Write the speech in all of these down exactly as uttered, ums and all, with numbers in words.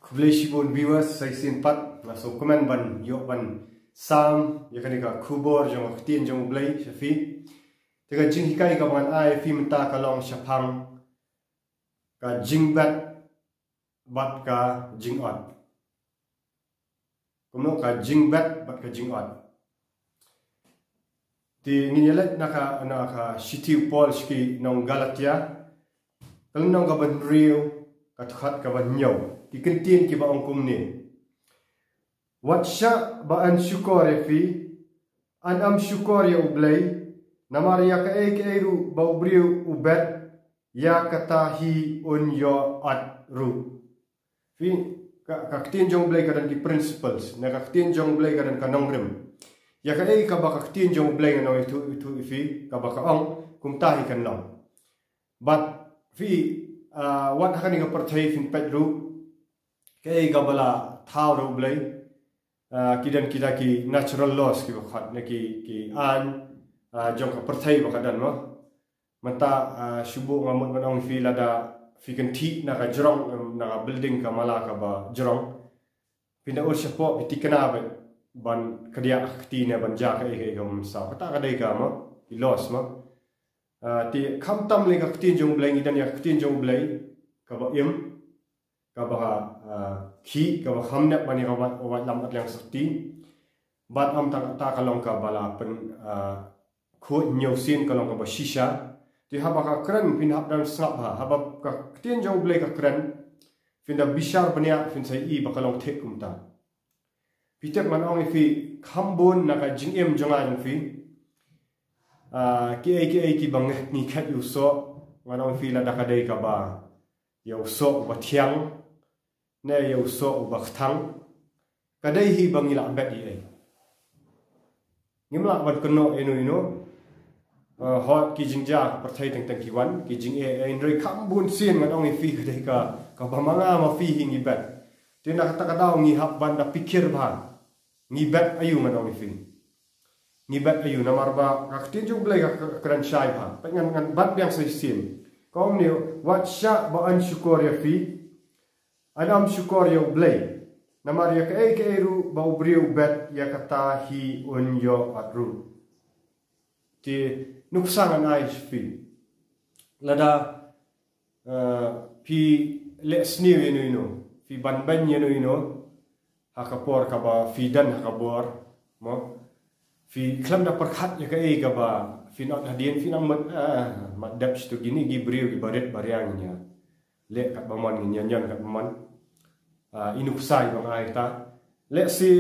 Khublei shibun viewers, sa shisien pat nga sngewkmen ban ïoh ban sam ïa kane ka khubor jong ka ktien jong U Blei sha phi. Te ka jinghikai kaba ngan ai ïa phi mynta ka long shaphang ka jingbet bad ka jingot. Kumno? Ka jingbet bad ka jingot. Te ngin ïa leit na ka, na ka shithi u Paul sha ki nong Galatia, ka lynnong kaba hynriew, ka dkhot kaba hynñiew. Ki kyntien kiba ong kumne: Wat shah ba yn shukor ïa phi, yn ym shukor ïa U Blei, namar ïa kaei kaei ruh ba u briew u bet, ïa kata hi un ïoh ot ruh. Phi, ka, ka ktien jong U Blei ka don ki principles, na ka ktien jong U Blei ka don ka nongrim. Ïa kaei kaba ka ktien jong U Blei ngan ong ïathuh, ïathuh ïa phi, kaba ka ong, kumta hi kan long. Bad phi, ah, wat ha kane ka pyrthei phin peit ruh, kaei kaba la thaw da U Blei, ah, ki don kita ki natural laws kiba khot, ne ki, ki aiñ, ah, jong ka pyrthei ba ka don mo. Mynta, ah, shu buh nga mut ban ong ïa phi, lada phi kynthih na ka jrong, em, na ka building ka mala kaba jrong, phin da ur shapoh, phi thikna beit ban kdiah ka kti ne ban jia kaei kaei kaba mynsaw. Kata ka dei ka mo, ki laws mo. Ah, te khamtam lei ka ktien jong U Blei, ngi don ïa ka ktien jong U Blei kaba im, kaba, ah, khih, kaba kham nep ban ïa ka wait, wait lam Ot Liang Syrti. Bad ym tang kata, ka long kaba la pyn, ah, khuid hynñiew sien, ka long kaba shisha. Te haba ka kren phin hap ban sngap bha, haba ka ktien jong U Blei ka kren, phin da bishar bniah, phin sa ïohi ba ka long thik kumta. Phi tip ngan ong ïa phi, kham bun na ka jingim jong nga jong phi, ah, kiei kiei kiba ngi, ngi khet ïa u soh, ngan ong ïa phi, lada ka dei kaba ïa u soh uba thiang, ne ïa u soh uba kthang, ka dei hi ba ngi lah bet ïa ei. Ngim lah ban kynnoh ïano ïano. Ah, hot ki jingjia ka pyrthei teng teng ki wan, ki jingeh, eh, hynrei kham bun sien ngan ong ïa phi ka dei ka, kaba ma nga ma phi hi ngi bet. Te na kata ka daw ngi hap ban da pyrkhat bha. Ngi bet aïu, ngan ong ïa phi. Ngi bet aïu, namar ba ka ktien jong U Blei ka, ka kren shai bha. Peit ngan, ngan bat biang sa shisien. Ka ong kumne: Wat shah ba yn shukor ïa phi, yn ym shukor ïa U Blei, namar ïa kaei kaei ruh ba u briew u bet, ïa kata hi un ïoh ot ruh. Te nuksa ngan ai sha phi. Lada, eh, phi leh sniew ïano ïano, phi banbeiñ ïano ïano, ha ka por kaba phi don ha ka bor, mo, phi khlem da pyrkhat ïa kaei kaba phin ot hadien, phin ong mut, ah, mat dep shatu, kine ki briew kiba rit ba riang, ngin ïa leh katba mon, ngin ïa ñion katba mon. Ah, i nuksa iba nga ai ta. Lehse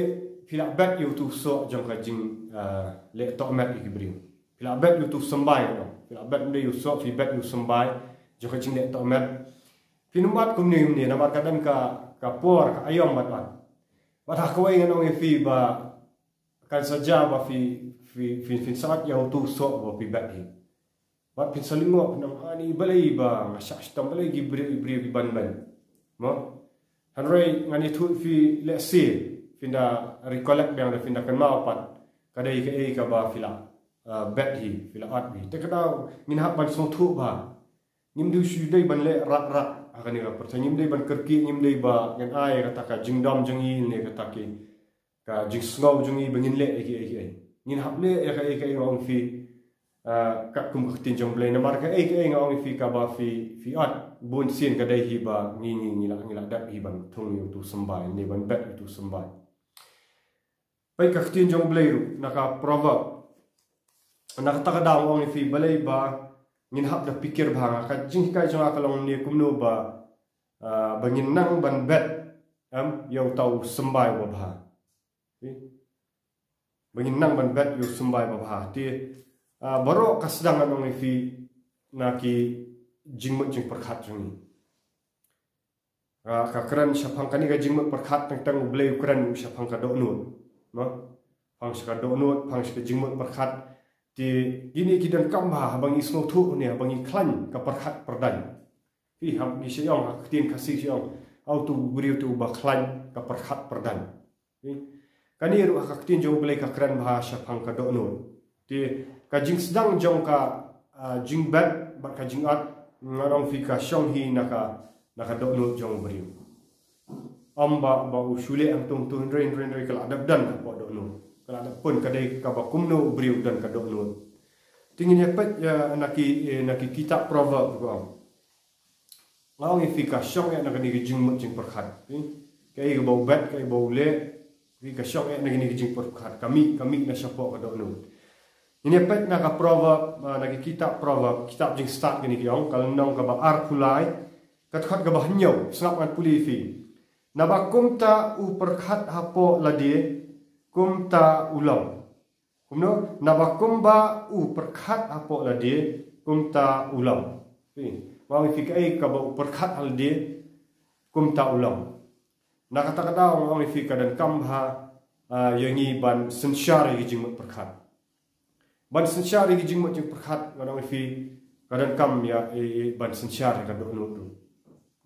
phi lah bet ïa utu u soh jong ka jing, ah, leh tohmet ïa ki briew. Phi lah bet ïa utu u symbai, no? Phi lah bet, ym dei ïa u soh, phi bet ïa u symbai jong ka jingleh tohmet. Phin ym ot kumne kumne namar ka don ka, ka por, ka aïom ban ot. Bad ha kawei ngan ong ïa phi ba kan sa jia ba phi, phi, phi, phin sa ot ïa utu u soh ba phi bet hi. Bad phin sa lyngngoh, phin ong, ani, balei ba nga shah shitom, balei ki briew, ki briew ki banbeiñ, mo? Hynrei ngan ïathuh ïa phi, lehse phin da recollect biang, da phin da kynmaw pat, ka dei kaei kaba phi la, ah, bet hi, phi la ot hi. Te ka daw ngin hap ban sngewthuh bha. Ngim dei shu dei ban leh rak rak ha kane ka pyrthei, ngim dei ban kyrkieh, ngim dei ba ngan ai kata ka jingdom jong ngi ne kata ki ka jingsngew jong ngi ba ngin leh ei ei ei. Ngin hap leh ïa kaei kaei nga ong ïa phi, ah, katkum ka ktien jong U Blei, namar kaei kaei nga ong ïa phi kaba phi, phi ot bun sien ka dei hi ba ngi, ngi, ngi la, ngi la dep hi ban thung ïa utu u symbai ne ban bet ïa utu u symbai. Peit ka ktien jong U Blei ruh na ka Proverb. Na kata ka daw nga ong ïa phi balei ba ngin hap da pyrkhat bha, nga, ka jinghikai jong nga ka long ne kumno ba, ah, ba ngin nang ban bet, em, ïa uta u symbai uba bha. Ba ngin nang ban bet ïa u symbai uba bha. Te, ah, baroh ka sdang, ngan ong ïa phi, na ki jingmut jingpyrkhat jong ngi. Ah, ka kren shaphang kane ka jingmut pyrkhat, teng teng U Blei u kren shaphang ka dohnud. Mo? Phang sha ka dohnud, phang sha ka jingmut pyrkhat. Te kine ki donkam bha haba ngi sngewthuh ne haba ngi khlaiñ ka pyrkhat pyrdaiñ. Phi, haba ngi shu ong ha ka ktien Khasi shu ong, ha utu u briew utu uba khlaiñ ka pyrkhat pyrdaiñ. Kane ruh ha ka ktien jong U Blei ka kren bha shaphang ka dohnud. Te ka jingsdang jong ka, ah, jingbet bad ka jingot, ngan ong ïa phi, ka shong hi na ka, na ka dohnud jong u briew. Ym ba, ba u shu leh hangto hangto, hynrei, hynrei, hynrei ka la dep don hapoh dohnud. Ka la dep pun. Ka dei kaba kumno u briew u don ka dohnud. Te ngin ïa peit ïa na ki, eh, na ki kitab Proverb, ka ong. Nga ong ïa phi, ka shong eh na kane ka jingmut jingpyrkhat. Phi? Kaei kaba u bet, kaei ba u leh. Phi, ka shong eh na kane ka jingpyrkhat. Ka mih, ka mih na shapoh ka dohnud. Ngin ïa peit na ka Proverb, ah, na ki kitab Proverb, kitab Jingstad kine ki ong, ka lynnong kaba arphew lai, ka dkhot kaba hynñiew, sngap ngan pule ïa phi. Naba kumta u pyrkhat hapoh lade, kumta u long. Kumno? Naba kumba u pyrkhat hapoh lade, kumta u long. Phi, nga ong ïa phi, kaei kaba u pyrkhat ha lade, kumta u long. Na kata ka daw nga ong ïa phi, ka donkam bha, ah, ïa ngi ban synshar ïa ki jingmut pyrkhat. Ban synshar ïa ki jingmut jingpyrkhat, nga ong ïa phi, ka donkam ïa, ïa, ïa ban synshar ïa ka dohnud ruh.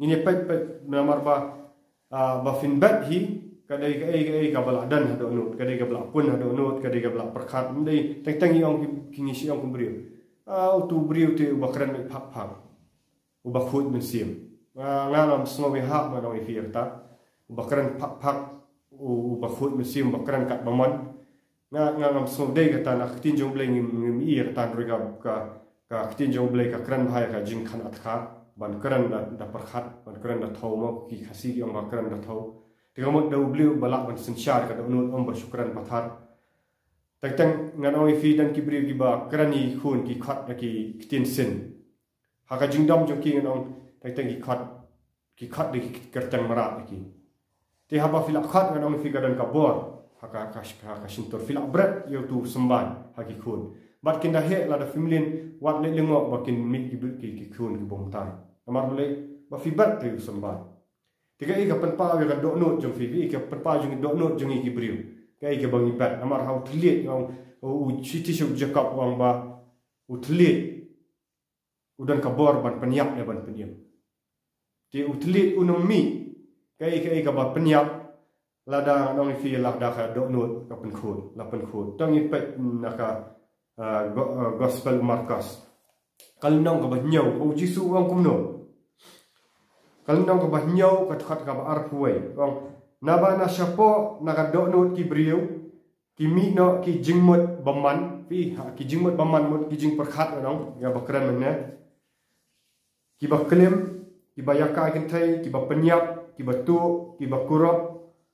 Ngin ïa peit, peit namar ba, ah, ba phin bet hi, ka dei kaei kaei kaba la don ha dohnud, ka dei kaba la pun ha dohnud, ka dei kaba la pyrkhat. Ym dei teng teng ngi ong ki, ki ngi shu ong kum briew. Ah, uto u briew te uba kren beit phak phak, uba khuid mynsiem. Nga, nga ngam sngew bha, nga ong ïa phi, ïa kata. Uba kren phak phak, u, uba khuid mynsiem, uba kren katba mon. Nga, nga ngam sngew. Dei kata na ka ktien jong U Blei ngim, ngim i ïa kata, hynrei ka, ka, ka ktien jong U Blei ka kren bha ïa ka jingkhanatkhar. Ban kren da, da pyrkhat, ban kren da thew, mo, ki Khasi ki ong ba kren da thew. Te ka mut da u briew ba lah ban synshar ka dohnud, ym ba shu kren pathar. Teng teng ngan ong ïa phi, don ki briew kiba kren ïa ki khun ki khot da ki ktien syn. Ha ka jingdom jong ki ngan ong, teng teng ki khot, ki khot da ki kyrteng mrad ïa ki. Te haba phi la khot, ngan ong ïa phi, ka don ka bor ha ka, ka, ka, ka shyntur. Phi la bret ïa uto u symbai ha ki khun. Bad kin da heh lada phim lyngngoh, wat leh lyngngoh ba kin mih ki, ki, ki khun ki bym tai. Namar balei? Ba phi bret ïa u symbai. Te kaei ka pynpaw ïa ka dohnud jong phi, kaei ka pynpaw jong ka dohnud jong ngi ki briew? Kaei kaba ngi bet? Namar ha u thylliej, u, u, u shithi sha u Jakob u ong ba u thylliej u don ka bor ban pynïap ne ban pynim. Te u thylliej un ym mih, kaei kaei kaba pynïap, lada, ngan ong ïa phi, lada ka dohnud ka pynkhuid, la pynkhuid. To ngin peit na ka, ah, go-, ah, Gospel Markos. Ka lynnong kaba hynñiew, u Jisu u ong kumno? Ka lynnong kaba hynñiew, ka dkhot kaba arphew wei. U ong, naba na shapoh, na ka dohnud ki briew, ki mih noh ki jingmut bymman, phi, ha, ki jingmut bymman, mut ki jingpyrkhat, ngan ong, ïa ba kren mynne. Kiba klim, kiba ïakai kynthei, kiba pynïap, kiba tuh, kiba kurop,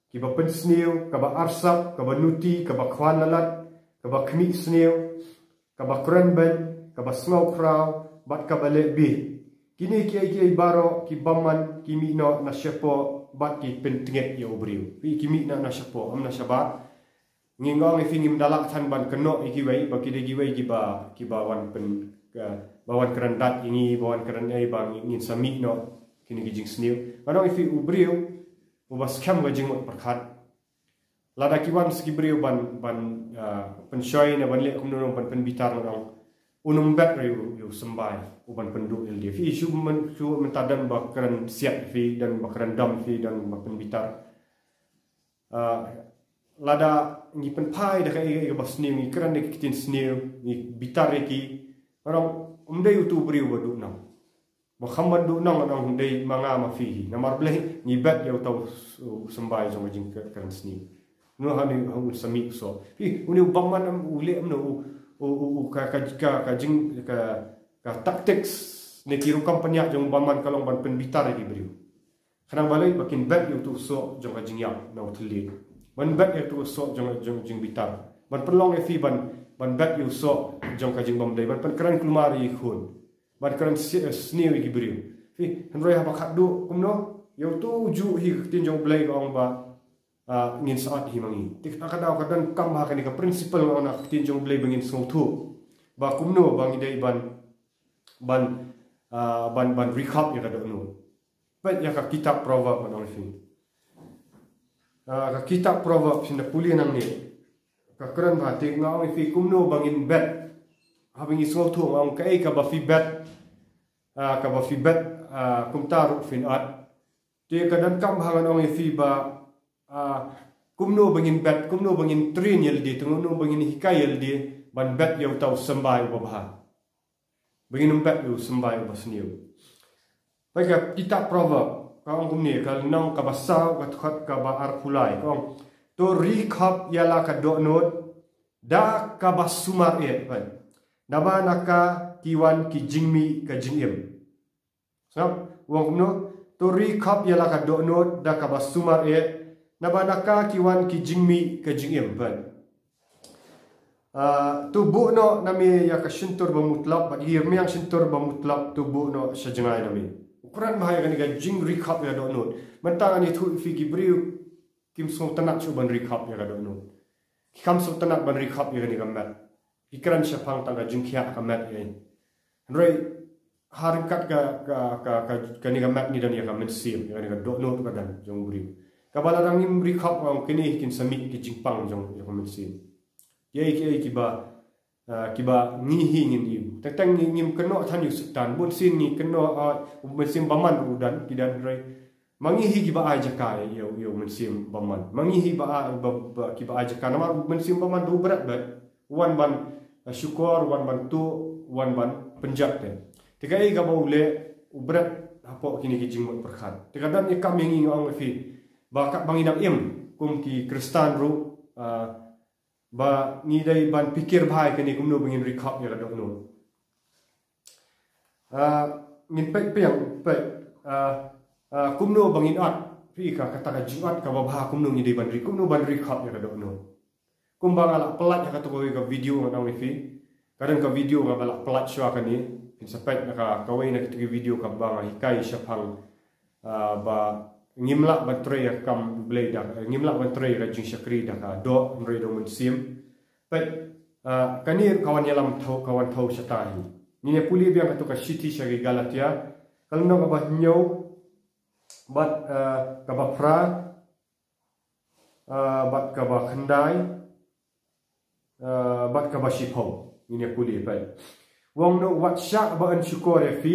kiba pynsniew, kaba arsap, kaba nuti, kaba khwan lalat, kaba khmih sniew, kaba kren beiñ, kaba sngew khraw, bad kaba leh bieit. Kine kiei kiei baroh ki bymman ki mih noh na shapoh bad ki pyntngit ïa u briew. Phi, ki mih noh na shapoh, ym na shabar. Ngi, nga ong ïa phi, ngim da lah than ban kynnoh ïa kiwei, ba ki dei kiwei kiba, kiba wan pyn, ka, ba wan kren dait ïa ngi, ba wan kren ei, ba ngi, ngin sa mih noh kine ki jingsniew. Ngan ong ïa phi, u briew uba skhem ka jingmut pyrkhat, lada ki wan sa ki briew ban, ban, ah, pynshoi ne ban leh kumno, ban pynbitar, ngan ong, un ym bet ruh ïa u symbai uban pynduh ïa lade. Phi, shu myn, shu mynta don ba kren siat ïa phi, don ba kren dom ïa phi, don ba pynbitar. Ah, lada ngi pynphai da kaei kaei kaba sniew, ngi kren da ki ktien sniew, ngi bitar ïa ki, ngan ong, ym dei uto u briew ba duh nong. Ba kham ban duh nong, ngan ong, ym dei ma nga ma phi hi. Namar balei? Ngi bet ïa uto u s-, u symbai jong ka jingkren sniew. Kumno hangne ha un sa mih u soh? Phi, une u bymman, u leh kumno, u, u, u, u, ka, ka, ka, ka jing, ka, ka tactics ne ki rukom pynïaid jong u bymman ka long ban pynbitar ïa ki briew. Khnang balei? Ba kin bet ïa uto u soh jong ka jingïap na u thylliej. Ban bet ïa uto u soh jong, jong, jingbitar. Ban pynlong ïa phi ban, ban bet ïa u soh jong ka jingbymdei. Ban pynkren kulmar ïa ki khun. Ban kren si-, eh, sniew ïa ki briew. Phi, hynrei haba khatduh kumno? Ïa uto u juh hi ka ktien jong U Blei ka ong ba, ah, ngin sa ot hi ma ngi. Te kata ka daw ka donkam ha kane ka principle, nga ong, na ka ktien jong U Blei ba ngin sngewthuh ba kumno ba ngi dei ban, ban, ah, ban, ban recover ïa ka dohnud. Peit ïa ka kitab Proverb, ngan ong ïa phi. Ah, ka kitab Proverb, phin da pule nangne. Ka kren bha, te nga ong ïa phi kumno ba ngin bet. Haba ngi sngewthuh, nga ong, kaei kaba phi bet, ah, kaba phi bet, ah, kumta ruh phin ot. Te ka donkam bha, ngan ong ïa phi, ba, ah, kumno ba ngin bet, kumno ba ngin train ïa lade, te kumno ba ngin hikai ïa lade ban bet ïa uto u symbai uba bha. Ba ngin ym bet ïa u symbai uba sniew. Peit ka kitab Proverb, Ka ong kumne, ka lynnong kaba saw, ka dkhot kaba arphew lai, ka ong: To ri khop ïa la ka dohnud da kaba sumar eh, peit, naba na ka ki wan ki jingmih ka jingim. Sngap, u ong kumno? To ri khop ïa la ka dohnud da kaba sumar eh, naba na ka ki wan ki jingmih ka jingim, peit. Ah, to buh noh na me ïa ka shyntur ba mutlop, bad ïa i rmiang shyntur ba mutlop to buh noh sha jngai na me. U kren bha ïa kane ka jingri khop ïa ka dohnud. Mynta ngan ïathuh ïa phi, ki briew kim sngewtynnat shuh ban ri khop ïa ka dohnud. Ki kam sngewtynnat ban ri khop ïa kane ka met. Ki kren shaphang tang ka jingkhiah ka met ïa. Hynrei ha ryngkat ka, ka, ka, ka, kane ka met ngi don ïa ka mynsiem, ïa kane ka dohnud ka don jong u briew. Kaba lada ngim ri khop, nga ong kine kin sa mih ki jingpang jong, jong ka mynsiem. Kiei kiei kiba, ah, kiba ngi hi ngin ïoh. Teng teng ngi, ngim kynnoh than ïa u Soitan. Bun sien ngi kynnoh, ah, u mynsiem bymman ruh u don, ki don, hynrei ma ngi hi kiba ai jaka ïa u, ïa u mynsiem bymman. Ma ngi hi ba ai, ba, ba, kiba ai jaka. Namar u mynsiem bymman ruh u bret beit. U wan ban, ah, shukor, u wan ban tuh, u wan ban pynjot te. Te kaei kaba u leh, u bret hapoh kine ki jingmut pyrkhat. Te ka don ïa kam ïa ngi, nga ong ïa phi, ba katba ngi dang im kum ki Khristan ruh, ah, ba ngi dei ban pyrkhat bha ïa kane kumno ba ngin ri khop ïa ka dohnud. Ah, ngin peit biang, peit, ah, ah, kumno ba ngin ot, phi, ka, kata ka jingot kaba bha, kumno ngi dei ban ri, kumno ban ri khop ïa ka dohnud. Kumba nga la pyllait ha kato kawei ka video, nga ong ïa phi. Ka don ka video kaba la pyllait shuwa kane. Phin sa peit na ka, kawei na kito ki video kaba nga hikai shaphang, ah, ba ngim lah ban trei ïa ka kam U Blei da, ngim lah ban trei ïa ka jingshakri da ka doh, hynrei da u mynsiem. Peit, ah, kane ka wan ïalam thaw, ka wan thaw shata hi. Ngin ïa pule biang kato ka shithi sha ki Galatia, ka lynnong kaba hynñiew, bad, ah, kaba phra, ah, bad kaba khyndai, ah, bad kaba shiphew. Ngin ïa pule, peit. U ong noh: Wat shah ba yn shukor ïa phi,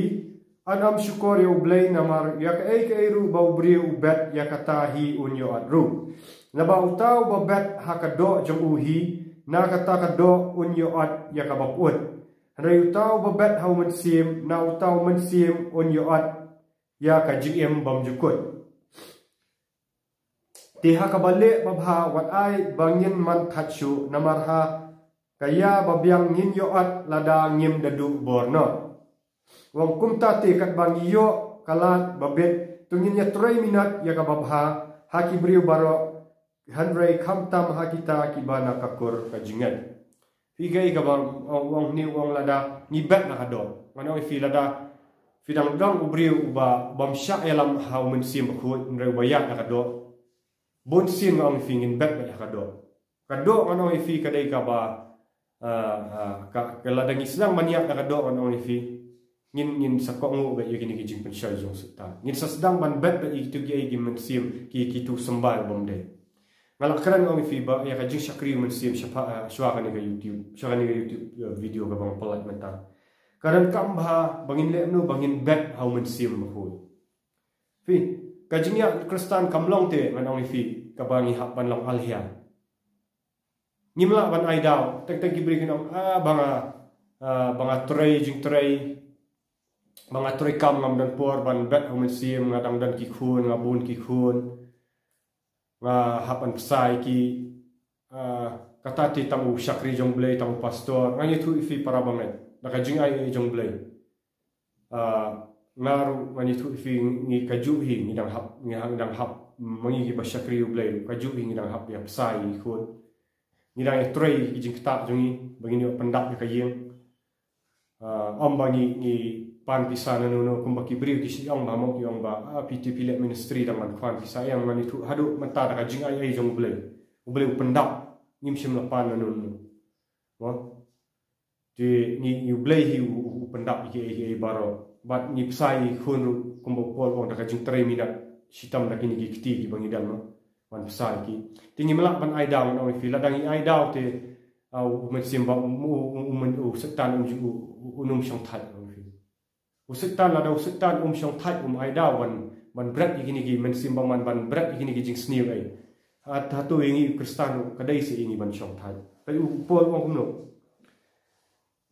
yn ym shukor ïa U Blei, namar ïa kaei kaei ruh ba u briew u bet, ïa kata hi un ïoh ot ruh. Naba uta uba bet ha ka doh jong u hi, na kata ka doh un ïoh ot ïa kaba pyut. Hynrei uta uba bet ha u Mynsiem, na uta u Mynsiem un ïoh ot ïa ka jingim bymjukut. Te ha kaba leh babha, wat ai ba ngin man thait shuh, namar ha ka ïa babiang ngin ïoh ot lada ngim da duh bor noh. U ong: Kumta te, katba ngi ïoh ka lad babit, to ngin ïa trei minot ïa kaba bha ha ki briew baroh, hynrei khamtam ha kita kiba na ka kur ka jingngeit. Phi, kaei kaba u ong, u ong hangne, u ong lada ngi bet na ka doh. Ngan ong ïa phi, lada phi dang don u briew uba, bym shah ïalam ha u Mynsiem Bakhuid, hynrei uba ïaid na ka doh, bun sien nga ong ïa phi ngin bet beit ha ka doh. Ka doh, ngan ong ïa phi, ka dei kaba, ah, ah, ka, ka lada ngi sdang ban ïaid na ka doh, ngan ong ïa phi, ngin, ngin sa kohnguh beit ïa kine ki jingpynshoi jong u Soitan. Ngin sa sdang ban bet beit ïa kito kiei ki mynsiem, ki, kito symbai bymdei. Nga la kren, nga ong ïa phi, ba ïa ka jingshakri u Mynsiem shaphang, ah, shuwa kane ka YouTube, shuwa kane ka YouTube, eh, video kaba nga pyllait mynta. Ka donkam bha ba ngin leh kumno ba ngin bet ha u Mynsiem Bakhuid. Phi, ka jingïaid Khristan kam long te, ngan ong ïa phi, kaba ngi hap ban long alhia. Ngim lah ban ai daw. Teng teng ki briew kin ong, ah, ba nga, ah, ba nga trei jingtrei, ba nga trei kam, ngam don por ban bet ha u Mynsiem, nga dang don ki khun, nga bun ki khun, nga hap ban pynshai ki, ah, kata te tang u shakri jong U Blei, tang u pastor. Ngan ïathuh ïa phi, para bangeit, da ka jingai ei jong U Blei. Ah, nga ruh ngan ïathuh ïa phi, ngi kajuh hi ngi dang hap, ngi ha-, ngi dang hap, ma ngi kiba shakri U Blei, kajuh hi ngi dang hap ïa pynshai ïa ki khun. Ngi dang ïa trei ïa ki jingktah jong ngi ba ngin ïoh pyndap ïa ka ïing. Ah, ym ba ngi, ngi pan pisa na no no, kumba ki briew ki shu ong ba mo, ki ong ba, ah, phi te phi leh ministry dang ban pan pisa, ïa ngan ïathuh haduh mynta da ka jingai ei jong U Blei. U Blei u pyndap, ngim shym la pan na no no. Mo? Te ngi, ngi, U Blei hi u, u, u pyndap ïa kiei kiei baroh. Bad ngi pynshai ïa ki khun ruh, kumba u Paul u ong, da ka jingtrei minot, shitom da kine ki kti kiba ngi don, mo, ban pynshai ïa ki. Te ngim lah ban ai daw, ngan ong ïa phi, lada ngi ai daw te, ah, u Mynsiem ba, u, u, u, u, u Soitan um ju, u, u, un ym shongthait, ngan ong ïa phi. U Soitan, lada u Soitan um shongthait, um ai daw ban, ban bret ïa kine ki mynsiem bymman, ban bret ïa kine ki jingsniew ei. Hat, hato ïa ngi u Khristan ruh ka dei seh ïa ngi ban shongthait. Peit u Paul u ong kumno.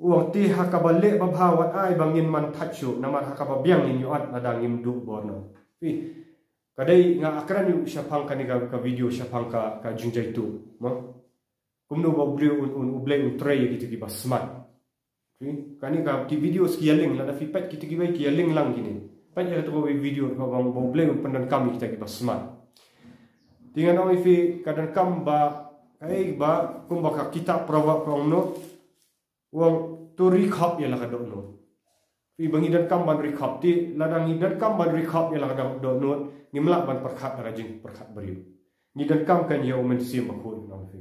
U ong, te ha kaba leh babha wat ai ba ngin man thait shuh, namar ha kaba biang ngin ïoh ot lada ngim duh bor noh. Phi, Ka dei nga akren ïa u shaphang kane ka, ka video shaphang ka, ka jingjaituh. Mo? Kumno ba u briew un, un, u Blei un trei ïa kito kiba smat. Phi, kane ka ki video ki ïaling, lada phi peit kito kiba ki ïaling lang kine. Peit ïa kato ka video kaba ong ba u Blei un pyndonkam ïa kita kiba smat. Te ngan ong ïa phi ka donkam ba, kaei ba, kumba ka kitab Proverb ka ong noh. U ong to ri khop ïa la ka dohnud. Phi, ba ngi donkam ban ri khop, te lada ngi donkam ban ri khop ïa la ka dohnud, ngim lah ban pyrkhat da ka jingpyrkhat briew. Ngi donkam kan ïa u Mynsiem Bakhuid, ngan ong ïa phi.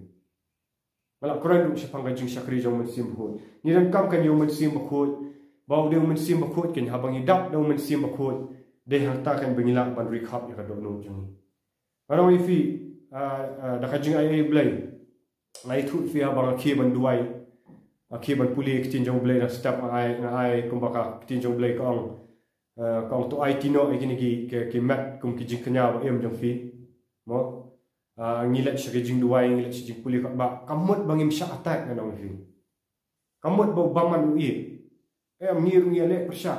Nga la kren ruh shaphang ka jingshakri jong u Mynsiem Bakhuid. Ngi donkam kan ïa u Mynsiem Bakhuid. Ba u dei u Mynsiem Bakhuid kan, haba ngi dap da u Mynsiem Bakhuid, dei hangta kan ba ngi lah ban ri khop ïa ka dohnud jong ngi. Ngan ong ïa phi, ah, ah, da ka jingai ei Blei, nga ïathuh ïa phi haba nga khie ban duwai, nga khie ban pule ïa ka ktien jong u Blei, na step nga ai, nga ai kumba ka ktien jong u Blei ka ong, ah, ka ong to aiti noh ïa kine ki, ki, ki met kum ki jingkñia ba im jong phi. Mo? Ah, ngi leit sha ki jingduwai, ngi leit sha ki jingpule, ka ba, ka mut ba ngim shah attack, ngan ong ïa phi. Ka mut ba u bymman u ïeit. Em, ngi ruh ngi ïaleh pyrshah.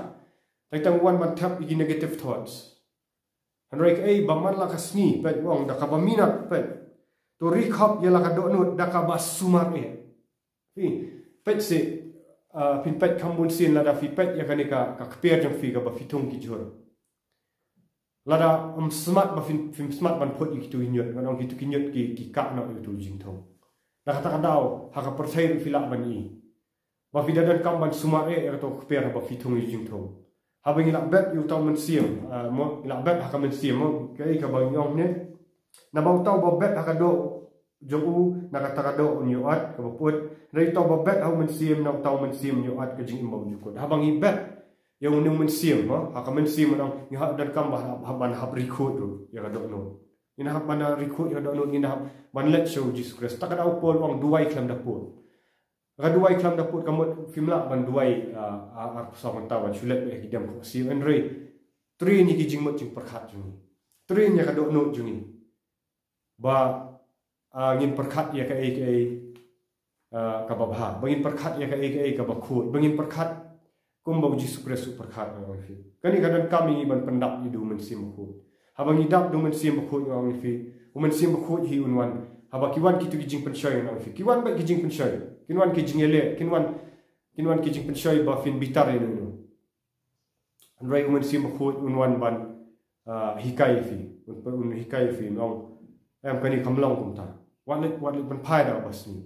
Tang tang wan ban thep ïa ki negative thoughts. Hynrei kaei ba man la ka sngi, peit, u ong da kaba minot, peit. To ri khop ïa la ka dohnud da kaba sumar eh. Phi, peit seh, ah, phin peit kham bun sien lada phi peit ïa kane ka, ka kper jong phi kaba phi thung ki jhur. Lada ym smat ba phin, phim smat ban phut ïa kitu ki ñiut, ngan ong kitu ki ñiut ki, ki kah noh ïa utu u jingthung. Na kata ka daw, ha ka pyrthei ruh phi lah ban i. Ba phi da donkam ban sumar eh ïa kato ka kper haba phi thung ïa u jingthung. Haba ngi lah bet ïa uta u mynsiem, ah, mo, ngi lah bet ha ka mynsiem, mo, kaei kaba ngi ong ne. Naba uta uba bet ha ka doh jong u, na kata ka doh un ïoh ot kaba put. Hynrei uta uba bet ha u mynsiem, na uta u mynsiem un ïoh ot ka jingim ba ym jukut. Haba ngi bet ïa une u mynsiem, ha, ha ka mynsiem, ngan ong, ngi hap donkam ba hap, hap ban hap ri khuid ruh ïa ka dohnud. Ngin hap ban ri khuid ïa ka dohnud, ngin hap ban leit sha u Jisu Khrist. Kata ka daw Paul u ong duwai khlem da pud. Ka duwai khlem da pud ka mut phim lah ban duwai, ah, ah, arphew saw nangta ban shu leit beit ha ki dem khohsiew, hynrei train ïa ki jingmut jingpyrkhat jong ngi. Train ïa ka dohnud jong ngi. Ba, ah, ngin pyrkhat ïa kaei kaei, ah, kaba bha. Ba ngin pyrkhat ïa kaei kaei kaba khuid. Ba ngin pyrkhat kumba u Jisu Khrist u pyrkhat, ngan ong ïa phi. Kane ka donkam ïa ngi ban pyndap ïa u Mynsiem Bakhuid. Haba ngi dap da u Mynsiem Bakhuid, ngan ong ïa phi, u Mynsiem Bakhuid hi un wan. Haba ki wan kitu ki jingpynshoi, ngan ong ïa phi, ki wan beit ki jingpynshoi. Kin wan ki jingïaleh, kin wan, kin wan ki jingpynshoi ba phin bitar ïa uno uno. Hynrei u Mynsiem Bakhuid un wan ban, ah, hikai ïa phi. Un, un hikai ïa phi, un ong, em, kane kam long kumta. Wat leit, wat leit pynphai da kaba sniew.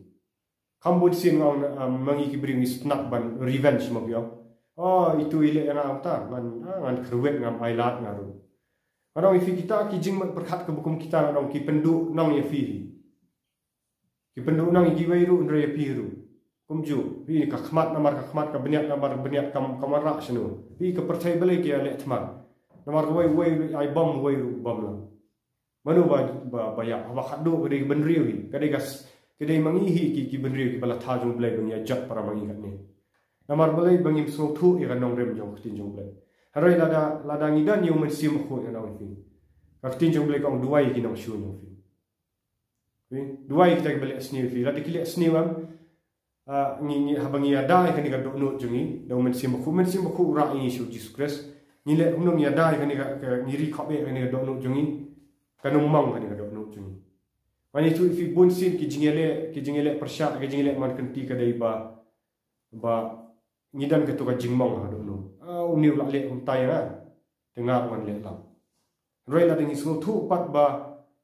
Kham bun sien nga ong, ah, ma ngi ki briew ngi sngap ban revenge, ma ki ong, oh, itu i leh ïa nga kumta, ngan, ah, ngan kyrwit, ngam ailad nga ruh. Ngan ong ïa phi, kita ki jingmut pyrkhat kaba kum kita, ngan ong, ki pynduh nong ïa phi hi. Ki pynduh nong ïa kiwei ruh, hynrei ïa phi ruh. Kumjuh, phi, ka khmat namar ka khmat, ka bniat namar ka bniat, kam, kam wanrah shano. Phi, ka pyrthei balei ki ïaleh thma. Namar kawei, uwei ruh ai bom, uwei ruh bom lang. Mano ba, ba, ba ïap, haba khatduh ka dei ka bynriew hi. Ka dei ka s-, ka dei ma ngi hi ki, ki bynriew kiba la thaw jong u Blei ba ngi ïa jot para ma ngi katne. Namar balei? Ba ngim sngewthuh ïa ka nongrim jong ka ktien jong u Blei. Hynrei lada, lada ngi don ïa u Mynsiem Bakhuid, ngan ong ïa phi, ka ktien jong u Blei ka ong duwai ïa ki nongshun jong phi. Phi, duwai ïa kita kiba leh sniew ïa phi. Lada ki leh sniew, em, ah, ngi, ngi, haba ngi ïada ïa kane ka dohnud jong ngi da u Mynsiem Bakhuid, Mynsiem Bakhuid u rah ïa ngi sha u Jisu Khrist. Ngi leh kumno, ngi ïada ïa kane ka, ka, ngi ri khop ïa kane ka dohnud jong ngi, kan ym mong kane ka dohnud jong ngi. Ngan ïathuh ïa phi, bun sien ki jingïaleh, ki jingïaleh pyrshah, ki jingïaleh man kynti ka dei ba, ba ngi don kato ka jingmong ha ka dohnud. Ah, une u la leh kumta ïa nga, te nga ruh ngan leh lang. Hynrei lada ngi sngewthuh pat ba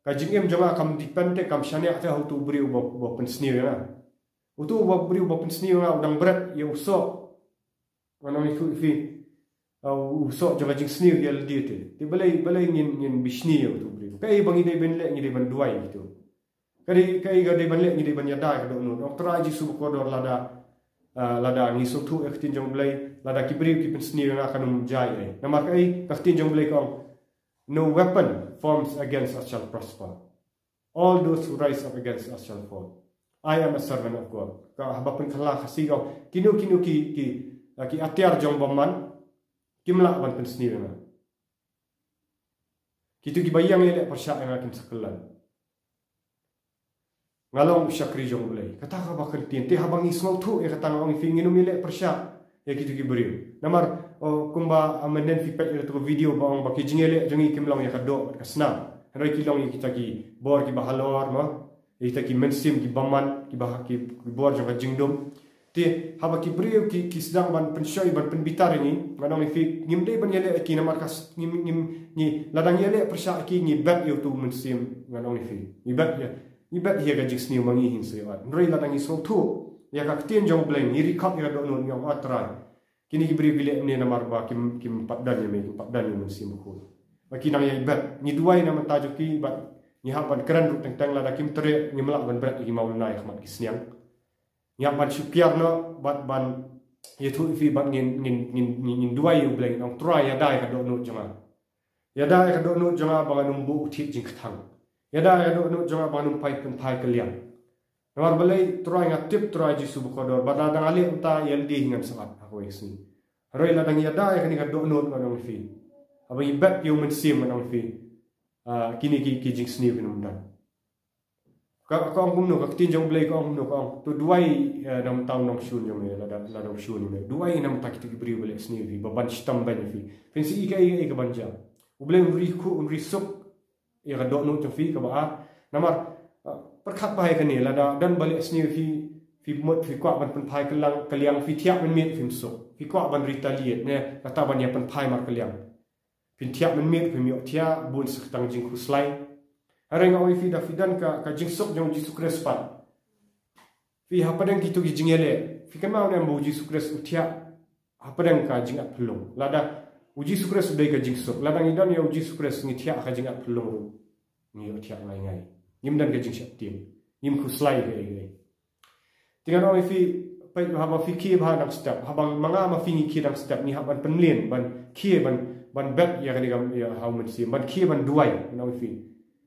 ka jingim jong nga kam depend te, kam shaniah te ha utu u briew ba, ba pynsniew ïa nga. Utu u briew ba pynsniew ïa nga u dang bret ïa u soh. Ngan ong ïa phi, ah, u soh jong ka jingsniew ïa lade te. Te balei, balei ngin, ngin bishni ïa utu u briew? Kaei ba ngi dei ban leh? Ngi dei ban duwai ïa utu. Kaei, kaei ka dei ban leh? Ngi dei ban ïada ïa ka dohnud. Ong Trai Jisu ba kordor, lada, ah, lada ngi sngewthuh ïa ka ktien jong u Blei, lada ki briew ki pynsniew ïa nga kan ym jia ei. Namar kaei? Ka ktien jong u Blei ka ong, "No weapon formed against us shall prosper. All those who rise up against us shall fall. I am a servant of God." Ka haba pynkylla Khasi ka ong, kino kino ki, ki, ah, ki atiar jong u bymman kim lah ban pynsniew ïa nga. Kito kiba ïeng ïaleh pyrshah ïa nga kin sa kylla. Nga long u shakri jong u Blei. Kata kaba kyntien. Te haba ngi sngewthuh ïa kata, nga ong ïa phi, ngin ym ïaleh pyrshah ïa kito ki briew. Namar O, kumba, ah, mynhynnin phi peit ïa kato ka video ba ong ba ki jingïaleh jong ngi kim long ïa ka doh bad ka snam. Hynrei ki long ïa kita ki bor kiba halor, mo. Ïa kita ki mynsiem kiba man, kiba ki, ki bor jong ka jingdum. Te, haba ki briew ki, ki sdang ban pynshoi, ban pynbitar ïa ngi, ngan ong ïa phi, ngim dei ban ïaleh ïa ki namar ka s-, ngim, ngim, ngi, lada ngi ïaleh pyrshah ïa ki, ngi bet ïa uto u mynsiem, ngan ong ïa phi. Ngi bet ïa, ngi bet ïa ka jingsniew ma ngi hi shuh. Hynrei lada ngi sngewthuh ïa ka ktien jong U Blei, ngi ri khap ïa ka dohnud, ngi ong, "Ah, Trai, kine ki briew ki leh kumne namar ba kim, kim pat don ïa me, kim pat don ïa U Mynsiem Bakhuid." Ba ki nang ïai bet, ngi duwai na ka bynta jong ki, bad ngi hap ban kren ruh teng teng, lada kim treh, ngim lah ban bret ïa ki maw lynnai ha khmat ki sniang. Ngi hap ban shu kiar noh, bad ban ïathuh ïa phi, bad ngin, ngin, ngin, ngin, ngin duwai ïa U Blei, ngin ong, "Trai, ïada ïa ka dohnud jong nga. Ïada ïa ka dohnud jong nga ba ngan ym buh u thied jingkthang. Ïada ïa ka dohnud jong nga ba ngan ym phai, pynphai kylliang. Namar balei, Trai, nga tip, Trai Jisu bakordor, ba lada nga leh kumta, ïa lade hi ngan sngewbha ha kawei ka sngi. Hynrei lada ngi ïada ïa kane ka dohnud, ngan ong ïa phi, haba ngi bet ïa U Mynsiem, ngan ong ïa phi, ah, kine ki, ki jingsniew kin ym don." Ka, ka ong kumno, ka ktien jong U Blei ka ong kumno, ka ong, "To duwai, eh, na ka bynta u nongshun jong me, lada, lada u shun ïa me. Duwai na ka bynta kito ki briew ba leh sniew ïa phi, ba ban shitom beiñ ïa phi. Phin sa ïohi kaei kaei ka ban jia." U Blei un ri khuid, un ri suk ïa ka dohnud jong phi kaba ar. Namar, ah, pyrkhat bha ïa kane, lada don ba leh sniew ïa phi, phi mut, phi kwah ban pynphai kylliang, kylliang, phi thiah mynmiet phim suk. Phi kwah ban retaliate, ne, kata ban ïa pynphai markylliang. Phin thiah mynmiet, phim ïohthiah, bun sa ka tang jingkhuslai. Hynrei nga ong ïa phi, da phi don ka, ka jingsuk jong U Jisu Khrist pat, phi, hapdeng kito ki jingïaleh, phi kynmaw ne em ba U Jisu Khrist u thiah hapdeng ka jingat phyllung. Lada U Jisu Khrist u dei ka jingsuk, lada ngi don ïa U Jisu Khrist, ngi thiah ka jingat phyllung ruh, ngi ïohthiah ngai ngai. Ngim don ka jingsheptieng, ngim khuslai kaei kaei. Te ngan ong ïa phi, peit, haba phi khie bha dang step, haba ma nga ma phi ngi khie dang step, ngi hap ban pynlien, ban khie, ban, ban bet ïa kane ka, ïa, ha U Mynsiem, ban khie, ban duwai, ngan ong ïa phi.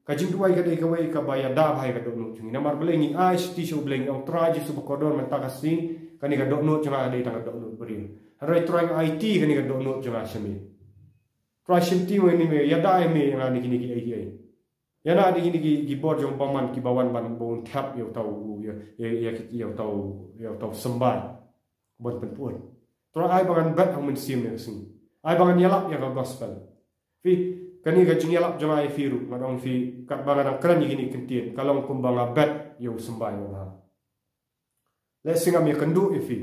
Ka jingduwai ka dei kawei kaba ïada bha ïa ka dohnud jong ngi. Namar balei? Ngi ai shithi sha U Blei, ngi ong, "Trai Jisu bakordor, mynta ka sngi kane ka dohnud jong nga ka dei tang ka dohnud briew. Hynrei Trai, nga aiti kane ka dohnud jong nga sha me. Trai, shimti ma ngi, me, ïada ïa me ïa nga na kine kiei kiei. Ïa nga na kine ki, ki bor jong u bymman kiba wan ban bun thep ïa uta u, ïa, ïa, ïa, ïa uta u, ïa uta u symbai ban pynput. Trai, ai ba ngan bet ha U Mynsiem ïa ka sngi. Ai ba ngan ïalap ïa ka gospel." Phi, kane ka jingïalap jong nga ïa phi ruh, ngan ong ïa phi, katba nga dang kren ïa kine ki ktien, ka long kumba nga bet ïa u symbai babha. Lehse ngam ïakynduh ïa phi.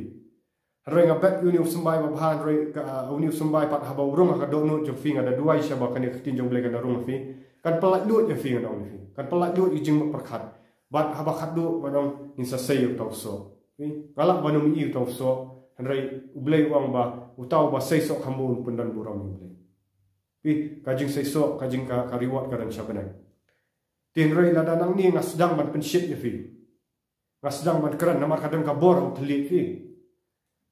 Hynrei nga bet ïa une u symbai babha, hynrei ka, uh, une u symbai pat haba u rung ha ka dohnud jong phi, nga da duwai sha ba kane ka ktien jong U Blei kan da rung ha phi, kan pyllait lut ïa phi, ngan ong ïa phi. Kan pyllait lut ïa ka jingmut pyrkhat. Bad haba khatduh, ngan ong, ngin sa sei ïa uta u soh. Phi, nga lah ban ym ïohi uta u soh, hynrei U Blei u ong ba uta uba sei soh kham bun un pyndon burom ïa U Blei. Phi, ka jingsei soh, ka jing ka, ka reward ka don sha bneng. Te hynrei lada nangne nga sdang ban pynshit ïa phi, nga sdang ban kren, namar ka don ka bor ha u thylliej, phi.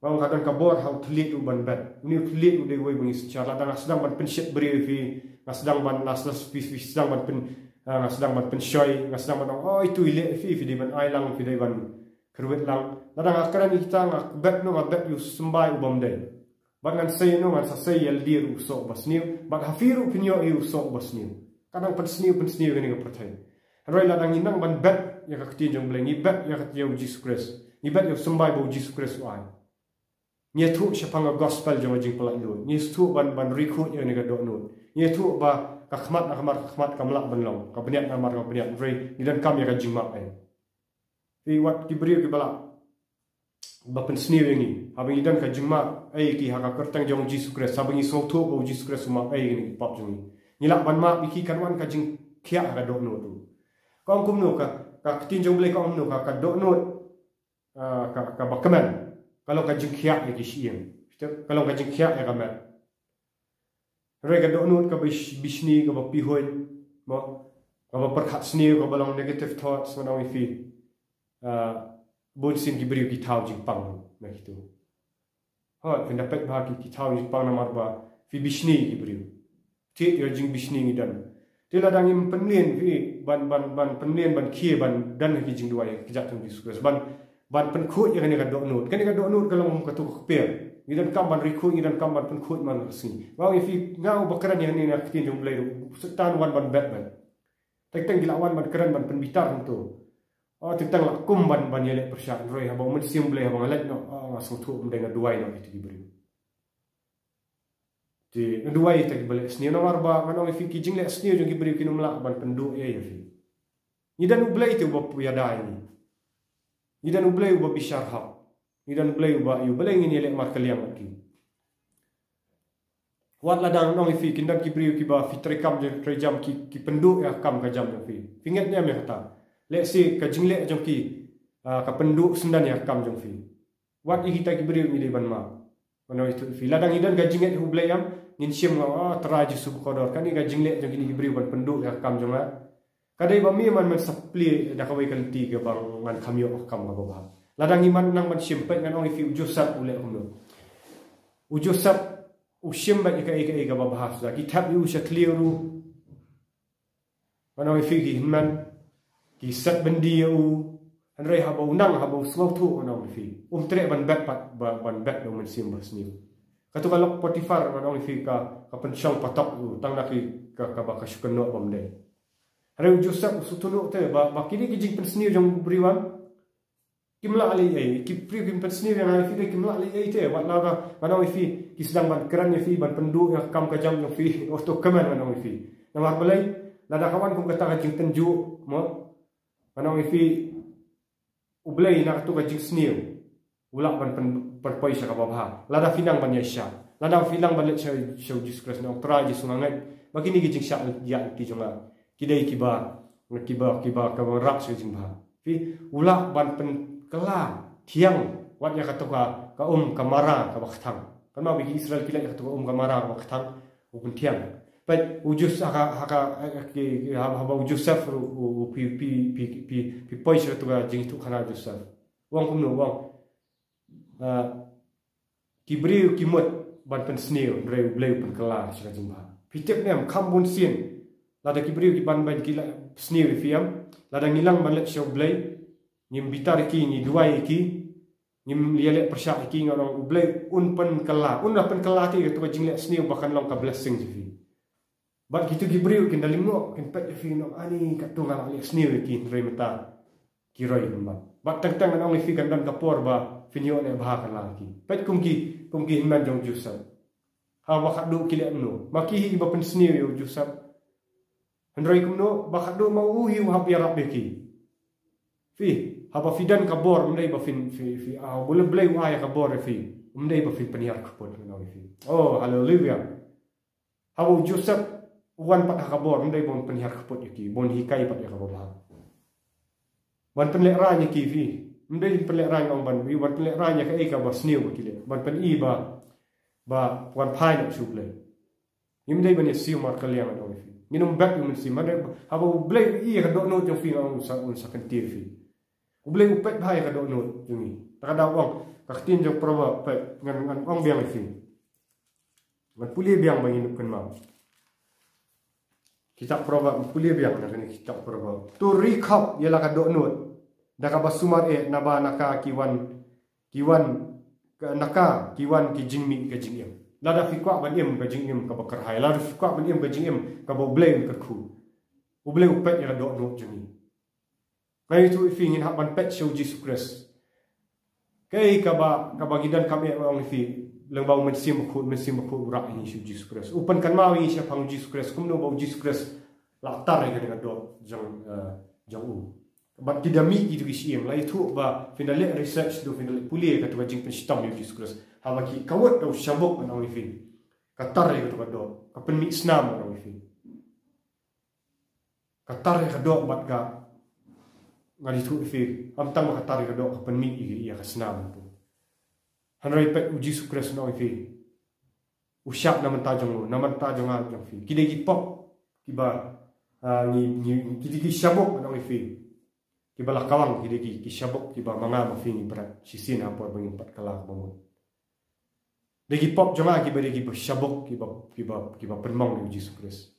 Nga ong ka don ka bor ha u thylliej ruh ban bet. Une u thylliej u dei uwei ba ngi synshar. Lada nga sdang ban pynshit briew ïa phi, nga sdang ban, nga sdang, phi, phi sdang ban pyn, ah, nga sdang ban pynshoi, nga sdang ban ong, "Oh, ito i leh ïa phi, phi dei ban ai lang, phi dei ban kyrwit lang." Lada nga kren ïa kita, nga bet noh, nga bet ïa u symbai u bym dei. Bad ngan sei noh, ngan sa sei ïa lade ruh u soh uba sniew. Bad ha phi ruh phin ïoh ïa u soh uba sniew. Ka dang pynsniew, pynsniew kane ka pyrthei. Hynrei lada ngi nang ban bet ïa ka ktien jong U Blei, ngi bet ïa ka, ïa U Jisu Khrist, ngi bet ïa u symbai ba U Jisu Khrist u ai, ngi ïathuh shaphang ka gospel jong ka jingpyllait lut, ngi ïathuh ban, ban ri khuid ïa kane ka dohnud, ngi ïathuh ba ka khmat na ka mar, ka khmat kam lah ban long, ka bniat na ka mar, ka bniat, hynrei ngi donkam ïa ka jingmap ei. Phi, wat ki briew kiba lah ba pynsniew ïa ngi, haba ngi don ka jingmap ei ïa ki ha ka kyrteng jong U Jisu Khrist, haba ngi sngewthuh ba U Jisu Khrist u map ei ïa kine ki pap jong ngi, ngi lah ban map ïa ki, kan wan ka jingkhiah ha ka dohnud ruh. Ka ong kumno ka, ka ktien jong U Blei ka ong kumno ka, ka dohnud, ah, ka, kaba kmen, ka long ka jingkhiah ïa ki shyieng. Ka long ka jingkhiah ïa ka met. Hynrei ka dohnud kaba bish-, bishni, kaba pihuiñ, mo, kaba pyrkhat sniew, kaba long negative thoughts, ngan ong ïa phi, ah, bunsien ki briew ki thaw jingpang na kito. Hooid, phin da peit bha ki, ki thaw jingpang namar ba phi bishni ki briew. Te ïa ka jingbishni ngi don. Te lada ngim pynlien, phi, ban, ban, ban pynlien, ban khie, ban don ha ki jingduwai, ha ka kjat jong U Jisu Khrist, ban, ban pynkhuid ïa kane ka dohnud. Kane ka dohnud ka long kum kato ka kper. Ngi donkam ban ri khuid, ngi donkam ban pynkhuid man la ka sngi. Nga ong ïa phi, nga uba kren ïa kane na ka ktien jong U Blei ruh, u Soitan u wan ban bet beit. Teng teng ki lah wan ban kren, ban pynbitar hangto. Oh, teng teng lah kum ban, ban ïaleh pyrshah, hynrei haba U Mynsiem Blei, haba nga leit noh, oh, nga sngewthuh, ym dei, nga duwai noh ïa kito ki briew. Te nga duwai ïa kita kiba leh sniew namar ba ngan ong ïa phi ki jingleh sniew jong ki briew kin ym lah ban pynduh ïa phi. Ngi don U Blei te uba ïada ïa ngi. Ngi don U Blei uba bishar hok. Ngi don U Blei uba ïa U Blei ngin ïaleh markylliang bad ki. Wat la dang ngan ong ïa phi kin don ki briew kiba phi trei kam jong trei jam ki ki pynduh ïa ka kam ka jam jong phi. Phi ngeit ne em ïa kata? Lehse ka jingleh jong ki ah, ka pynduh syndon ïa ka kam jong phi. Wat ïa kita ki briew ngi dei ban map. Ngan ong ïa phi lada ngi don ka jingngeit ha U Blei em ngin shim nga, oh, Trai Jisu bakordor, kane ka jingleh jong kine ki briew ban pynduh ïa ka kam jong nga. Ka dei ba me man man sa plie da kawei ka lynti kaba ngan kham ïoh ka kam kaba bha. Lada ngi man nang ban shim, peit ngan ong ïa phi u Joseph u leh kumno. U Joseph u shim beit ïa kaei kaei kaba bha suda, ki thep ïa u sha thliew ruh. Ngan ong ïa phi ki hynmen ki set byndi ïa u. Hynrei haba u nang, haba u sngewthuh, ngan ong ïa phi um treh ban bet pat, ba- ban bet da u mynsiem basniew. Kato ka lok Potiphar, ngan ong ïa phi ka ka pynshong patok ïa u tang na ki ka kaba ka shu kynnoh bym dei. Hynrei u Joseph u sngewthuh te ba ba kine ki jingpynsniew jong u briew em kim lah leh ei, ki briew kim pynsniew ïa nga ïa phi te kim lah leh ei te. Wat la ba ngan ong ïa phi ki sdang ban kren ïa phi, ban pynduh ïa ka kam ka jam jong phi, oh to kmen, ngan ong ïa phi. Namar balei? Lada ka wan kum kata ka jingtynjuh mo, ngan ong ïa phi U Blei na kato ka jingsniew u lah ban pyn- pynpoi sha kaba bha. Lada phi nang ban ïaishah, lada phi nang ban leit sha sha u Jisu Khrist, ngan ong Trai Jisu nga ngeit ba kine ki jingshah ïa ki jong nga ki dei kiba kiba kiba kaba rah sha ka jingbha. Phi, u lah ban pynkylla thiang wat ïa kato ka ka um ka mara kaba kthang. Kan ma ba ki Israel ki leit ïa kato ka um ka mara kaba kthang, u pynthiang. Peit u Joseph ha ka ha ka ha ki ha- haba u Joseph ruh u- u- phi phi phi phi phi poi sha kato ka jingïathuhkhana Joseph. U ong kumno, u ong, ah, ki briew ki mut ban pynsniew, hynrei U Blei u pynkylla sha ka jingbha. Phi tip ne em, kham bun sien lada ki briew ki ban ban ki la sniew ïa phi em, lada ngi nang ban leit sha U Blei, ngim bitar ïa ki, ngi duwai ïa ki, ngim ïaleh pyrshah ïa ki, ngan ong U Blei un pynkylla, un la pynkylla te kato ka jingleh sniew ba kan long ka blessing ïa phi. Bad kito ki briew kin da lyngngoh, kin peit ïa phi, ngan ong ani kato nga la leh sniew ïa ki, hynrei mynta ki roi bymman. Bad teng teng ngan ong ïa phi kan don ka por ba phin ïoh leh bha kylla ïa ki. Peit kum ki kum ki hynmen jong u Joseph. Haba khadduh ki leh kumno, ma ki hi kiba pynsniew ïa u Joseph. Hynrei kumno, ba khadduh ma u hi u hap ïarap ïa ki. Phi, haba phi don ka bor, ym dei ba phin phi phi ah, U Blei u ai ïa ka bor ïa phi, ym dei ba phin pynhiar kput, ngan ong ïa phi. Oh, haleluya. Haba u Joseph u wan pat ha ka bor, ym dei ba un pynhiar kput ïa ki, ba un hikai pat ïa kaba bha. Ban pynlehraiñ ïa ki phi, ym dei pynlehraiñ ong ban, ban pynlehraiñ ïa kaei kaba sniew ba ki leh, ban pyni ba ba wan phai noh sha U Blei. Ngim dei ban ïa siew markylliang, ngan ong ïa phi. Ngin ym bek ïa u Mynsiem, haba U Blei u i ïa ka dohnud jong phi, ngan ong, un sa un sa kyntiew ïa phi. U Blei u peit bha ïa ka dohnud jong ngi. Ta ka daw ong ka ktien jong Proverb, peit, ngan ngan ong biang ïa phi. Ngan pule biang ba ngin ïoh kynmaw. Kitab Proverb, ngan pule biang na kane ka kitab Proverb. To ri khop ïa la ka dohnud da kaba sumar eh, naba na ka ki wan ki wan ka- na ka ki wan ki jingmih ka jingim. Lada phi kwah ban im ka jingim kaba kyrhai, lada phi kwah ban im ka jingim kaba U Blei un kyrkhu, U Blei u peit ïa ka dohnud jong ngi. Nga ïathuh ïa phi, ngin hap ban peit sha u Jisu Khrist. Kaei kaba kaba ngi donkam eh, ong ïa phi, lyngba u Mynsiem Bakhuid, Mynsiem Bakhuid u rah ïa ngi sha u Jisu Khrist, u pynkynmaw ïa ngi shaphang u Jisu Khrist, kumno ba u Jisu Khrist la tar ïa kane ka doh jong eh, jong u. Bad ki da mih kito ki shyieng, la ïathuh ba phin da leh research, to phin da leh pule kato ka jingpynshitom ïa u Jisu Khrist. Haba ki kawut da u shabuk, ngan ong ïa phi, ka tar ïa kato ka doh, ka pynmih snam, ngan ong ïa phi. Ka tar ïa ka doh bad ka, ngan ïathuh ïa phi, ym tang ba ka tar ïa ka doh, ka pynmih ïa ïa ka snam tu. Hynrei peit u Jisu Khrist, ngan ong ïa phi, u shah na bynta jong u, na bynta jong nga jong phi. Ki dei ki pop kiba ah, ngi ngi ki dei ki shabuk, ngan ong ïa phi, kiba la kawang, ki dei ki ki shabuk kiba ma nga ma phi ngi bret shisien ha por ba ngim pat kylla kaba mut. Dei ki pop jong nga kiba dei kiba shabuk, kiba kiba kiba pynmong ïa u Jisu Khrist.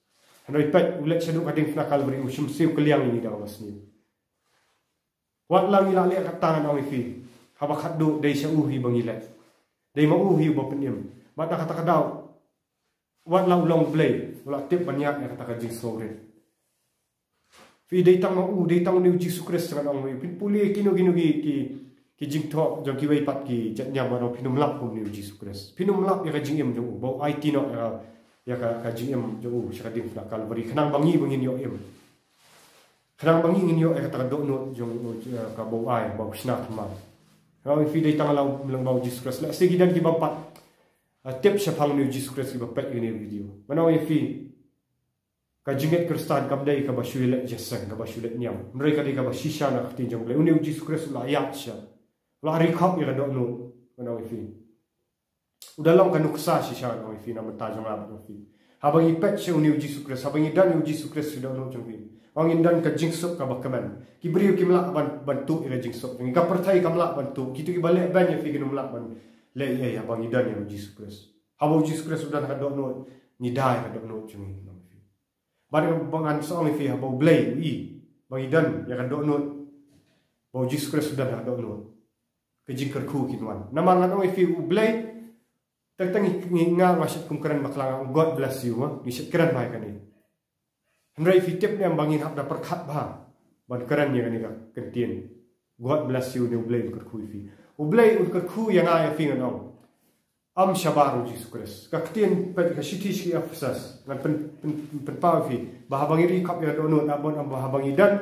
Hynrei peit, u leit shaduh ka diengphna Kalbari, u shym siew kylliang ïa ngi da kaba sniew. Wat la ngi la leh kata, ngan ong ïa phi, haba khadduh dei sha u hi ba ngi leit, dei ma u hi uba pynim. Bad na kata ka daw, wat la u long Blei, u la tip ban ïaid ïa kata ka jingsngewrit. Phi, dei tang ma u, dei tang une u Jisu Khrist, ngan ong ïa phi. Phin pule kino kino ki ki ki jingthoh jong kiwei pat ki jait niam, ngan ong phin ym lap kum une u Jisu Khrist. Phin ym lap ïa ka jingim jong u, ba u aiti noh ïa ka, ïa ka, ka jingim jong u sha ka diengphna Kalbari, khnang ba ngi, ba ngin ïoh im. Khnang ba ngi ngin ïoh ïa kata ka dohnud jong u, ïa kaba u ai, ba u shna thymmai. Ngan ong ïa phi, dei tang lyngba u Jisu Khrist. Lehse ki don ki bym pat, ah, tip shaphang une u Jisu Khrist kiba peit ïa kane ka video. Ngan ong ïa phi, ka jingngeit Khristan kam dei kaba shu leit jingïaseng, kaba shu leit niam. Hynrei ka dei kaba shisha na ka ktien jong u Blei. Une u Jisu Khrist u la ïaid shisha. U la ri khop ïa ka dohnud, ngan ong ïa phi. U da long ka nuksa shisha, ngan ong ïa phi, na ka bynta jong nga bad jong phi. Haba ngi peit sha une u Jisu Khrist, haba ngi don ïa u Jisu Khrist ha ka dohnud jong ngi, ngi don ka jingsuk kaba kmen. Ki briew kim lah ban, ban tuh ïa ka jingsuk jong ngi. Ka pyrthei kam lah ban tuh. Kito kiba lehbeiñ ïa phi kin ym lah ban leh ei ei haba ngi don ïa u Jisu Khrist. Haba u Jisu Khrist u don ha ka dohnud, ngi da ïa ka dohnud jong ngi, ngan ong ïa phi. Bad ba ngan sa ong ïa phi, haba u Blei u i ba ngi don ïa ka dohnud, ba u Jisu Khrist u don ha ka dohnud, ka jingkyrkhu kin wan. Namar ngan ong ïa phi, u Blei, teng teng ngi, ngi, nga, nga shet kum kren bakla, nga ong God bless you, ha, ngi shet kren bha ïa kane. Hynrei phi tip ne em ba ngin hap da pyrkhat bha ban kren ïa kane ka kyntien, God bless you, ne u Blei un kyrkhu ïa phi. U Blei un kyrkhu ïa nga ïa phi, ngan ong, ym shabar u Jisu Khrist. Ka ktien, peit ka shithi sha ki Ephesus, ngan pyn, pyn, pynpaw ïa phi ba haba ngi ri khop ïa ka dohnud, na bun, ym ba haba ngi don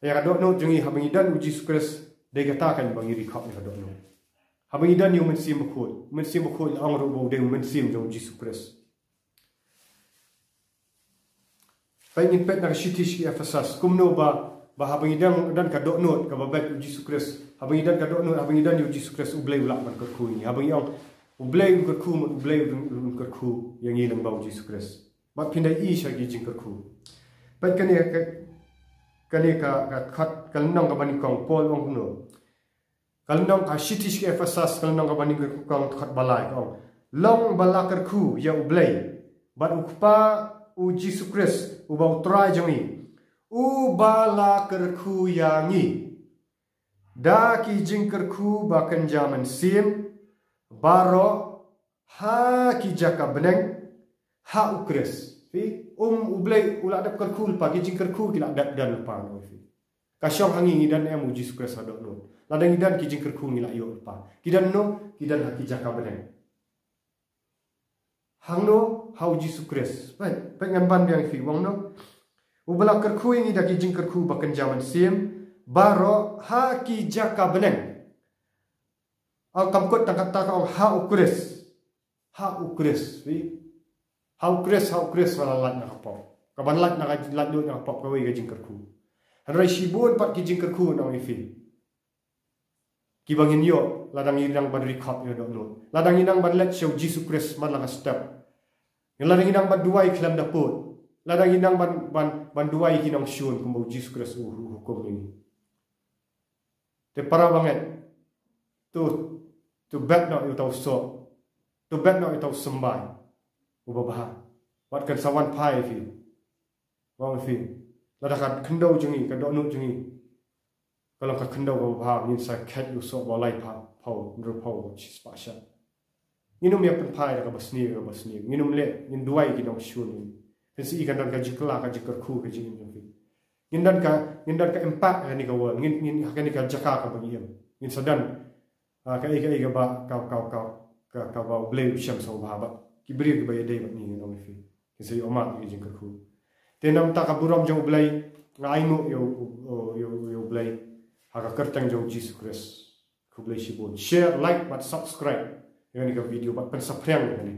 ïa ka dohnud jong ngi, haba ngi don u Jisu Khrist, dei kata kan ba ngi ri khop ïa ka dohnud. Haba ngi don ïa u Mynsiem Bakhuid, u Mynsiem Bakhuid la ong ruh ba u dei u Mynsiem jong u Jisu Khrist. Peit, ngin peit na ka shithi sha ki Ephesus kumno ba, ba haba ngi don, don ka dohnud kaba beit u Jisu Khrist, haba ngi don ka dohnud, haba ngi don ïa u Jisu Khrist, u Blei u lah ban kyrkhu ïa ngi. Haba ngi ong u Blei un kyrkhu, u Blei un, un kyrkhu ïa ngi lyngba u Jisu Khrist. Bad phin da ïohi sha ki jingkyrkhu. Peit kane ka, kane ka, ka khat, ka lynnong kaba nyngkong, Paul u ong kumno. Ka lynnong, ka shithi sha ki Ephesus, ka lynnong kaba nyngkong, dkhot ba lai, ka ong, long ba la kyrkhu ïa u Blei bad u Kpa u Jisu Khrist, uba u Trai jong ngi, uba la kyrkhu ïa ngi da ki jingkyrkhu ba kynja mynsiem baroh ha ki jaka bneng ha u Khrist. Phi, um, u Blei u la dep kyrkhu lypa, ki jingkyrkhu ki la dep don lypa, ngan ong ïa phi. Ka shong ha ngi, ngi don ne em u Jisu Khrist ha dohnud. Lada ngi don ki jingkyrkhu ngi la ïoh lypa. Ki don no, ki don ha ki jaka bneng. Hangno? Ha u Jisu Khrist. Peit, peit, ngan ban biang ïa phi, u ong kumno. Uba la kyrkhu ïa ngi da ki jingkyrkhu ba kynja mynsiem baroh ha ki jaka bneng. Ym, kam kut tang katta, ka ong ha u Khrist. Ha u Khrist, phi. Ha u Khrist, ha u Khrist ba la lait na ka pop. Kaban lait na ka, laitluid na ka pop kawei ka jingkyrkhu. Hynrei shibun pat ki jingkyrkhu, ngan ong ïa phi, kiba ngin ïoh lada ngi nang ban ri khop ïa ka dohnud, lada ngi nang ban leit sha u Jisu Khrist man la ka step, lada ngi nang ban duwai khlem da pud, lada ngi nang ban, ban, ban duwai ki nongshun kumba u Jisu Khrist u, u hukum ïa ngi. Te para bangeit, to, to bet noh ïa uta u soh, to bet noh ïa uta u symbai uba bha. Wat kan sa wan phai ïa phi. Wan ïa phi. Lada ka khyndew jong ngi, ka dohnud jong ngi ka long ka khyndew kaba bha, ngin sa kheit ïa u soh ba laiphew, hynriewphew, shispah shad. Ngin ym ïa pynphai da kaba sniew, kaba sniew. Ngin ym leh, ngin duwai ki nongshun. Kan sa i kan don ka jingkylla, ka jingkyrkhu, ka jingim jong phi. Ngin don ka, ngin don ka impact ha kane ka world. Ngin, ngin, ha kane ka jaka kaba ngi im. Ngin sa don, ah, kaei kaei kaba, ka, ka, ka, ka, kaba u Blei u shem sngewbha bad ki briew kiba ïadei bad ngi, ngan ong ïa phi. Ngin sa ïoh mad ïa ka jingkyrkhu. Te namar ka burom jong u Blei, nga ainguh ïa u, u, ïa u, ïa u Blei ha ka kyrteng jong u Jisu Khrist. Khublei shibun. Share, like bad subscribe ïa kane ka video bad pynsaphriang ïa kane.